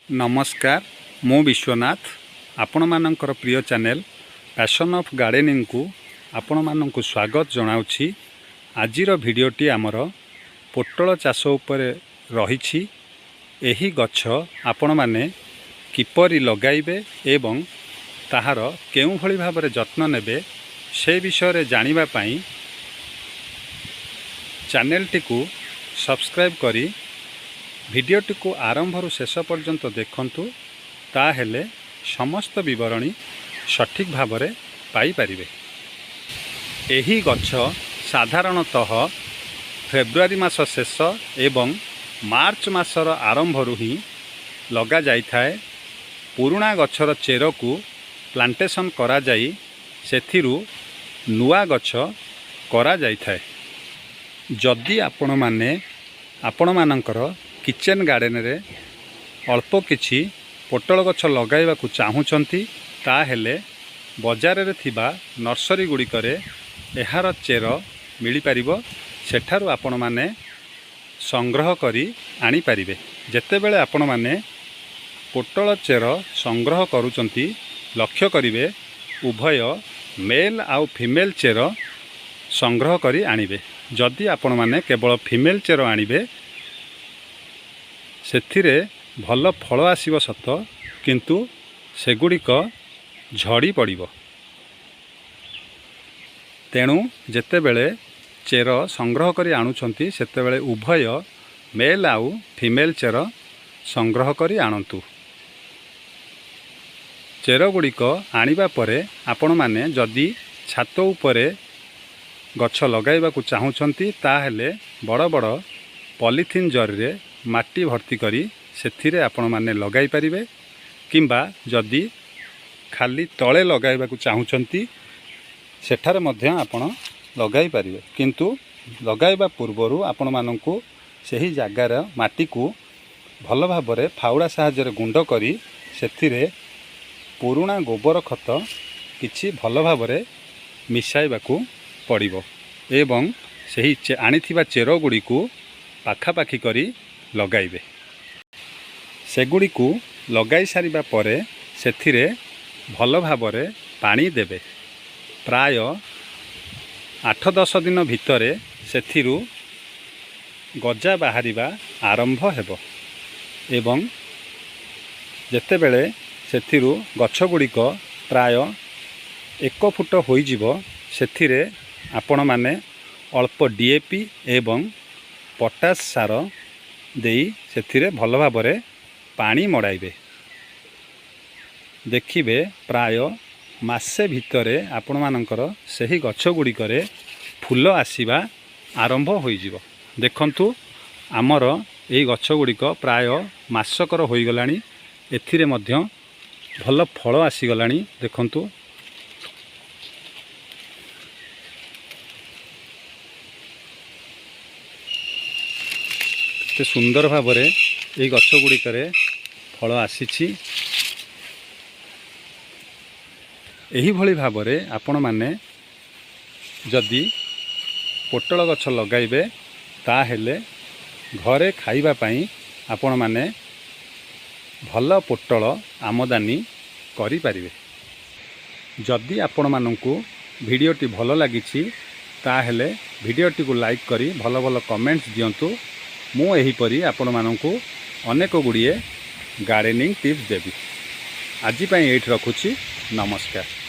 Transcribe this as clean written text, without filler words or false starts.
ନମସ୍କାର, ମୁଁ ବିଶ୍ୱନାଥ। ଆପଣମାନଙ୍କର ପ୍ରିୟ ଚ୍ୟାନେଲ୍ ପ୍ୟାସନ୍ ଅଫ୍ ଗାର୍ଡ଼େନିଂକୁ ଆପଣମାନଙ୍କୁ ସ୍ୱାଗତ ଜଣାଉଛି। ଆଜିର ଭିଡ଼ିଓଟି ଆମର ପୋଟଳ ଚାଷ ଉପରେ ରହିଛି। ଏହି ଗଛ ଆପଣମାନେ କିପରି ଲଗାଇବେ ଏବଂ ତାହାର କେଉଁଭଳି ଭାବରେ ଯତ୍ନ ନେବେ, ସେ ବିଷୟରେ ଜାଣିବା ପାଇଁ ଚ୍ୟାନେଲଟିକୁ ସବସ୍କ୍ରାଇବ୍ କରି ଭିଡ଼ିଓଟିକୁ ଆରମ୍ଭରୁ ଶେଷ ପର୍ଯ୍ୟନ୍ତ ଦେଖନ୍ତୁ। ତାହେଲେ ସମସ୍ତ ବିବରଣୀ ସଠିକ୍ ଭାବରେ ପାଇପାରିବେ। ଏହି ଗଛ ସାଧାରଣତଃ ଫେବୃଆରୀ ମାସ ଶେଷ ଏବଂ ମାର୍ଚ୍ଚ ମାସର ଆରମ୍ଭରୁ ହିଁ ଲଗାଯାଇଥାଏ। ପୁରୁଣା ଗଛର ଚେରକୁ ପ୍ଲାଣ୍ଟେସନ୍ କରାଯାଇ ସେଥିରୁ ନୂଆ ଗଛ କରାଯାଇଥାଏ। ଯଦି ଆପଣମାନେ ଆପଣମାନଙ୍କର କିଚେନ୍ ଗାର୍ଡ଼େନରେ ଅଳ୍ପ କିଛି ପୋଟଳ ଗଛ ଲଗାଇବାକୁ ଚାହୁଁଛନ୍ତି, ତାହେଲେ ବଜାରରେ ଥିବା ନର୍ସରୀ ଗୁଡ଼ିକରେ ଏହାର ଚେର ମିଳିପାରିବ। ସେଠାରୁ ଆପଣମାନେ ସଂଗ୍ରହ କରି ଆଣିପାରିବେ। ଯେତେବେଳେ ଆପଣମାନେ ପୋଟଳ ଚେର ସଂଗ୍ରହ କରୁଛନ୍ତି, ଲକ୍ଷ୍ୟ କରିବେ ଉଭୟ ମେଲ୍ ଆଉ ଫିମେଲ୍ ଚେର ସଂଗ୍ରହ କରି ଆଣିବେ। ଯଦି ଆପଣମାନେ କେବଳ ଫିମେଲ୍ ଚେର ଆଣିବେ, ସେଥିରେ ଭଲ ଫଳ ଆସିବ ସତ, କିନ୍ତୁ ସେଗୁଡ଼ିକ ଝଡ଼ି ପଡ଼ିବ। ତେଣୁ ଯେତେବେଳେ ଚେର ସଂଗ୍ରହ କରି ଆଣୁଛନ୍ତି, ସେତେବେଳେ ଉଭୟ ମେଲ୍ ଆଉ ଫିମେଲ୍ ଚେର ସଂଗ୍ରହ କରି ଆଣନ୍ତୁ। ଚେର ଗୁଡ଼ିକ ଆଣିବା ପରେ ଆପଣମାନେ ଯଦି ଛାତ ଉପରେ ଗଛ ଲଗାଇବାକୁ ଚାହୁଁଛନ୍ତି, ତାହେଲେ ବଡ଼ ବଡ଼ ପଲିଥିନ୍ ଜରିରେ ମାଟି ଭର୍ତ୍ତି କରି ସେଥିରେ ଆପଣମାନେ ଲଗାଇ ପାରିବେ କିମ୍ବା ଯଦି ଖାଲି ତଳେ ଲଗାଇବାକୁ ଚାହୁଁଛନ୍ତି, ସେଠାରେ ମଧ୍ୟ ଆପଣ ଲଗାଇ ପାରିବେ। କିନ୍ତୁ ଲଗାଇବା ପୂର୍ବରୁ ଆପଣମାନଙ୍କୁ ସେହି ଜାଗାର ମାଟିକୁ ଭଲ ଭାବରେ ଫାଉଡ଼ା ସାହାଯ୍ୟରେ ଗୁଣ୍ଡ କରି ସେଥିରେ ପୁରୁଣା ଗୋବର ଖତ କିଛି ଭଲ ଭାବରେ ମିଶାଇବାକୁ ପଡ଼ିବ ଏବଂ ସେହି ଆଣିଥିବା ଚେର ଗୁଡ଼ିକୁ ପାଖାପାଖି କରି ଲଗାଇବେ। ସେଗୁଡ଼ିକୁ ଲଗାଇ ସାରିବା ପରେ ସେଥିରେ ଭଲ ଭାବରେ ପାଣି ଦେବେ। ପ୍ରାୟ 8-10 ଦିନ ଭିତରେ ସେଥିରୁ ଗଜା ବାହାରିବା ଆରମ୍ଭ ହେବ ଏବଂ ଯେତେବେଳେ ସେଥିରୁ ଗଛ ଗୁଡ଼ିକ ପ୍ରାୟ 1 ଫୁଟ ହୋଇଯିବ, ସେଥିରେ ଆପଣମାନେ ଅଳ୍ପ ଡିଏପି ଏବଂ ପଟାସ ସାର ଦେଇ ସେଥିରେ ଭଲ ଭାବରେ ପାଣି ମଡ଼ାଇବେ। ଦେଖିବେ, ପ୍ରାୟ ମାସେ ଭିତରେ ଆପଣମାନଙ୍କର ସେହି ଗଛ ଗୁଡ଼ିକରେ ଫୁଲ ଆସିବା ଆରମ୍ଭ ହୋଇଯିବ। ଦେଖନ୍ତୁ, ଆମର ଏଇ ଗଛ ଗୁଡ଼ିକ ପ୍ରାୟ ମାସକର ହୋଇଗଲାଣି। ଏଥିରେ ମଧ୍ୟ ଭଲ ଫଳ ଆସିଗଲାଣି। ଦେଖନ୍ତୁ, କେତେ ସୁନ୍ଦର ଭାବରେ ଏଇ ଗଛ ଗୁଡ଼ିକରେ ଫଳ ଆସିଛି। ଏହିଭଳି ଭାବରେ ଆପଣମାନେ ଯଦି ପୋଟଳ ଗଛ ଲଗାଇବେ, ତାହେଲେ ଘରେ ଖାଇବା ପାଇଁ ଆପଣମାନେ ଭଲ ପୋଟଳ ଆମଦାନୀ କରିପାରିବେ। ଯଦି ଆପଣମାନଙ୍କୁ ଭିଡ଼ିଓଟି ଭଲ ଲାଗିଛି, ତାହେଲେ ଭିଡ଼ିଓଟିକୁ ଲାଇକ୍ କରି ଭଲ ଭଲ କମେଣ୍ଟସ୍ ଦିଅନ୍ତୁ। ମୁଁ ଏହିପରି ଆପଣମାନଙ୍କୁ ଅନେକ ଗୁଡ଼ିଏ ଗାର୍ଡ଼େନିଂ ଟିପ୍ସ ଦେବି। ଆଜି ପାଇଁ ଏଇଠି ରଖୁଛି। ନମସ୍କାର।